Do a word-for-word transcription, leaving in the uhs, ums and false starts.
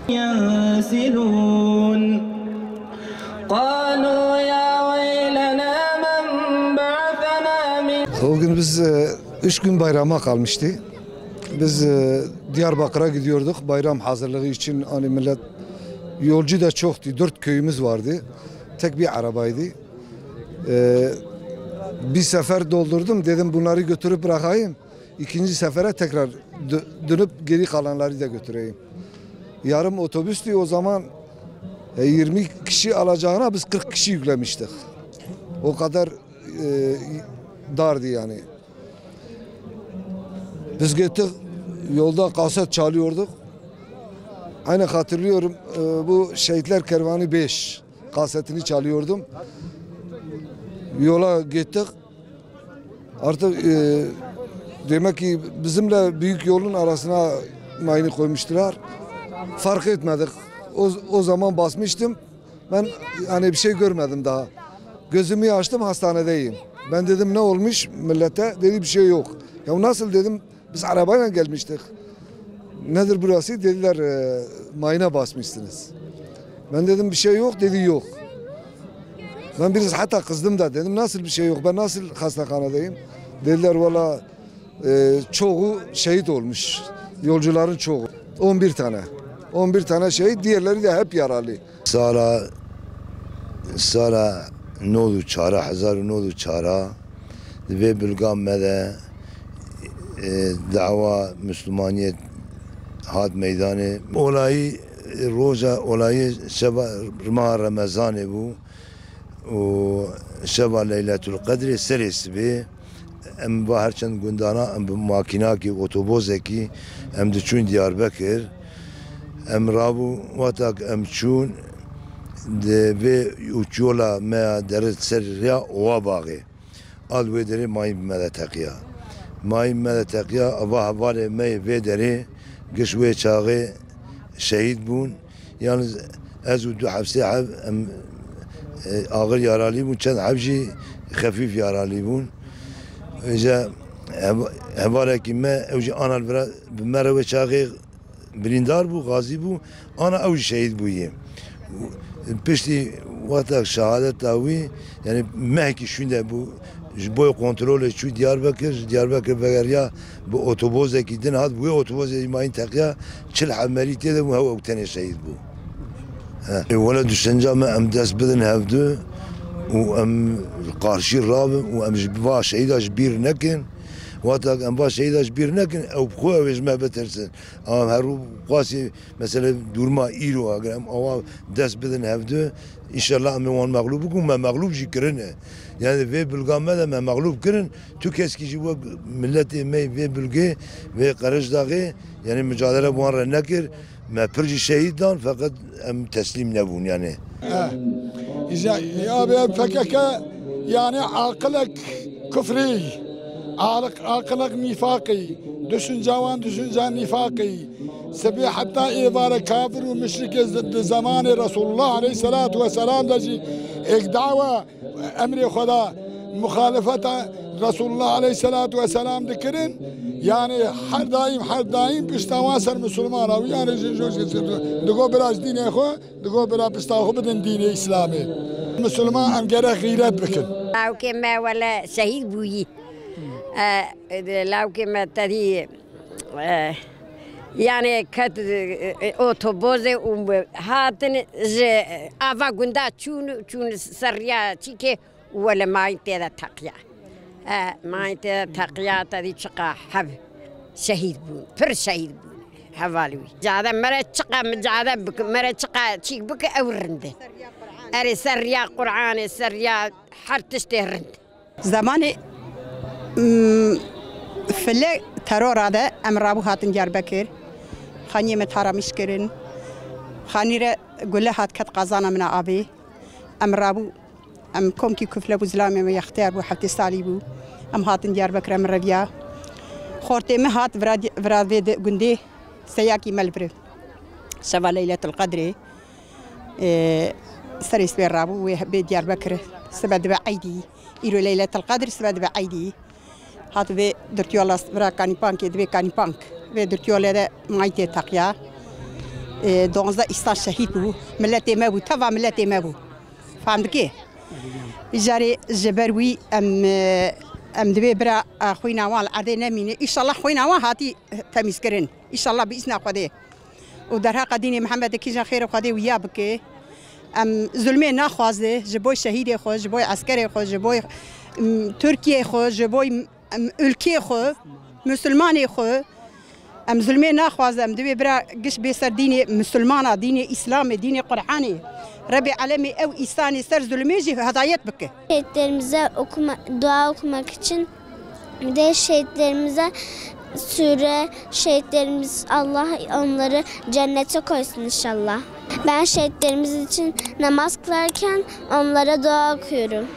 ينسلون. قالوا يا ويلنا من بعثنا من O gün biz, e, üç gün bayrama kalmıştı. Biz, e, Diyarbakır'a gidiyorduk bayram hazırlığı için. Hani millet, yolcu da çoktu. Dört köyümüz vardı. Tek bir arabaydı. E, bir sefer doldurdum. Dedim bunları götürüp bırakayım. İkinci sefere tekrar dö-, dönüp geri kalanları da götüreyim. Yarım otobüstü o zaman, e, yirmi kişi alacağına biz kırk kişi yüklemiştik. O kadar, e, dardı yani. Biz gittik, yolda kaset çalıyorduk. Aynen hatırlıyorum, e, bu Şehitler Kervanı beş kasetini çalıyordum. Yola gittik. Artık, e, demek ki bizimle büyük yolun arasına mayını koymuştular. Fark etmedik. O, o zaman basmıştım. Ben yani bir şey görmedim daha. Gözümü açtım, hastanedeyim. Ben dedim ne olmuş millete? Dedi bir şey yok. Ya nasıl dedim, biz arabayla gelmiştik. Nedir burası? Dediler, e, mayına basmışsınız. Ben dedim bir şey yok. Dedi yok. Ben biraz hatta kızdım da, dedim nasıl bir şey yok? Ben nasıl hastahanedeyim? Dediler valla, e, çoğu şehit olmuş. Yolcuların çoğu. On bir tane. On bir tane şehit, diğerleri de hep yaralı. Sala, sala nod û çar, hezar û nod û çar, di vê bilga me de, e, dawa Mislimaniyê hat meydanê. Olayî, roja olayî şeva, meha Remezanê bû û şeva Leyletul Qedrê serê sibê. Em va her çend gundana, em bi makînakê, otobozekî em diçûn Diyarbekir. Em rabû, wexta em çûn, di vê uçyola me ya dere ser rêya Owabaxê. A li wê derê mayî bi me de teqiya. Mayî bi me de teqiya, eva hevalê me yê vê derê giş wê çaxê şehîd bûn. Yalnız ez û du heb sê heb em, e, ağır yaralî bûn, çend heb jî xefîf yaralî bûn. Îja hev-, hevalekî me, ew jî ana li vira bi me re wê çaxê birîndar bû, gazî bû, ana ew jî şehîd bûye. Piştî wexta şehadeta wî, yani mehekî şûnde bû, ji bo kontrolê çû Diyarbekir, ji Diyarbekir vegeriya bi otobozekî din hat, wê otobozê jî mayîn teqiya, çil hemerî tê de bû, hew ew tenê şehîd bû. He. E, wele düşünca me em dest bidin hevdu û em qarşî rabin û em ji va şehîda ji bîr nekin. Wexta em va şehîda ji bîr nekin, ew bi xwe ew ê ji me bitirsin. Ama her rû qasî, mesela, dûrma îro, eger em awa dest bidin hevdu, înşallah em ê wan mexlûb bikin, me mexlûb jî kirine. Yani vê bilga me de me mexlûb kirin, tu keskî jî wek miletê me vê bilgê, vê Qerejdaxê, yani mücadele bi wan re nekir, me pir jî şehîd dan, feqet em teslîm nebûn yani. Eh, îja, ya be P K K, yani aqilek kufrî, aqil-, aqilek nîfaqî, düşünca wan düşünca nîfaqî. Sibê heta êvare kafir û müşrikê z-, di zemanê Resulullah aleyhisselatu vesselam de jî êk dawa emrê Xweda muxalefeta Resulullah aleyhisselatu vesselam dikirin. Yani her daim, her daim pişta wan ser Müslüman ra. Yani ji, ji, ji, digo bira ji dînê xwe, digo bira pişta xwe bidin dînê Îslamê. Müslüman em gerek xîret bikin. Lawkê me wele şehîd bûyî. E, lawkê me tedî, e, yani ket, e, otobozê û hatin ji ava gunda çûn, çûn ser riya çîkê û wele mayîn tê de teqiya. E, mayîn tê de teqiya, tedî çiqa heb şehîd bûn, pir şehîd bûn. Hevalî wî. Cade mere çiqa micade bikin, mere çiqa çîk bikin ew rind e. Erê ser riya Qur'anê, ser riya her tiştê rind. Zemanê, mm, file terora de em rabû hatin Diyarbekir. Xaniyê me taramîş kirin. Xanî re gule hat ket qazana min a avê. Em rabû, em komkî kufle bû zilamê me yextiyar bû, heftê salî bû. Em hatin Diyarbekir em reviya. Xortê me hat vira, vira vê de gundê seyakî me li vir. Şeva Leyletul Qedrê. Ê, serê sibê rabû wê bê Diyarbekir, sibe dibe eydî. Îro Leyletil Qedr, sibe dibe eydî. Hat vê dirtiyola bira Kanîpankê, divê Kanîpank. Vê dirtiyolê de may tê teqiya. Ê, duwazdeh îsan şehîd bû. Miletê me bû, teva miletê me bû. Fam dikê? Îcarê ji ber wî em, e, em divê bira, e, xwîna wan li erdê nemîne. Îşallah xwîna wan hatî temîzkirin. Îşallah bi îzna Xwedê. Û derheqa dînê Mihemedê kîjan xêrê Xwedê wiya bike. Em zulmê naxwaze ji bo şehîdê xwe, ji bo eskerê xwe, ji bo, em, Tirkiyê xwe, ji bo, em, ülkê xwe, Musulmanê xwe. Em zulmê naxwaze, em divê bira giş bê ser dînê Musulmana, dînê Îslamê, dînê Qur'anê. Rebê Alemê ew îsanê ser zulmê jî hedayet bike. Şehitlerimize okuma, dua okumak için, bir de şehitlerimize sure, şehitlerimiz, Allah onları cennete koysun inşallah. Ben şehitlerimiz için namaz kılarken onlara dua okuyorum.